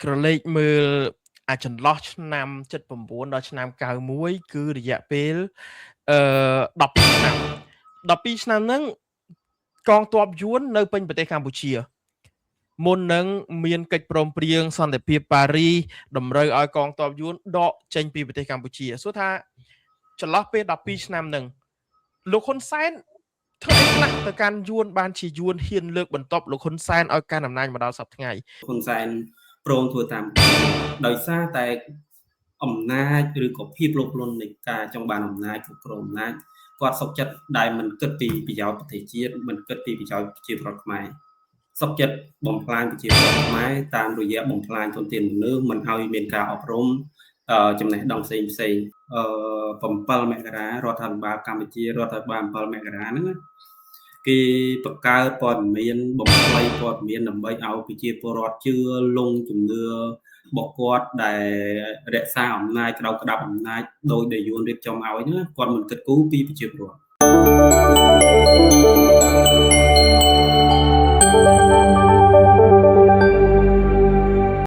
ក្រឡេកមើលអាចន្លោះឆ្នាំ79ដល់ឆ្នាំ91គឺរយៈពេលអឺ12ឆ្នាំ12ឆ្នាំហ្នឹងកងទ័ពយួននៅពេញប្រទេសកម្ពុជាមុននឹងមានកិច្ចព្រមព្រៀងសន្តិភាពប៉ារីសតម្រូវឲ្យកងទ័ពយួនដកចេញពីប្រទេសកម្ពុជាសួរថាចន្លោះពេល12ឆ្នាំហ្នឹងលោកហ៊ុនសែនធ្វើអីខ្លះទៅកាន់យួនបានជាយួនហ៊ានលើកបន្ទប់លោកហ៊ុនសែនឲ្យកាន់អំណាចមកដល់សប្តាហ៍ថ្ងៃ ហ៊ុនសែនព្រមធ្វើតាមដោយសារតែអំណាចឬក៏ភាពលោភលន់នៃការចង់បានអំណាចគ្រប់គ្រងអំណាចគាត់សុខចិត្តដែលមិនគិតពីប្រយោជន៍ប្រទេសជាតិមិនគិតពីប្រយោជន៍ប្រជាពលរដ្ឋខ្មែរសុខចិត្តបំផ្លាញប្រជាពលរដ្ឋខ្មែរតាមរយៈបំផ្លាញធនធានមនុស្សមិនឲ្យមានការអប់រំចំណេះដឹងផ្សេងផ្សេង7មករារដ្ឋាភិបាលកម្ពុជារដ្ឋាភិបាល7មករាហ្នឹងគេបង្កើតព័ត៌មានបំភ្លៃព័ត៌មានដើម្បីឲ្យប្រជាពលរដ្ឋជឿលងជំនឿរបស់គាត់ដែលរក្សាអំណាចក្រោបក្តាប់អំណាចដោយដែលយួនរៀបចំឲ្យហ្នឹងគាត់មិនគិតគូរពីប្រជាពលរដ្ឋ។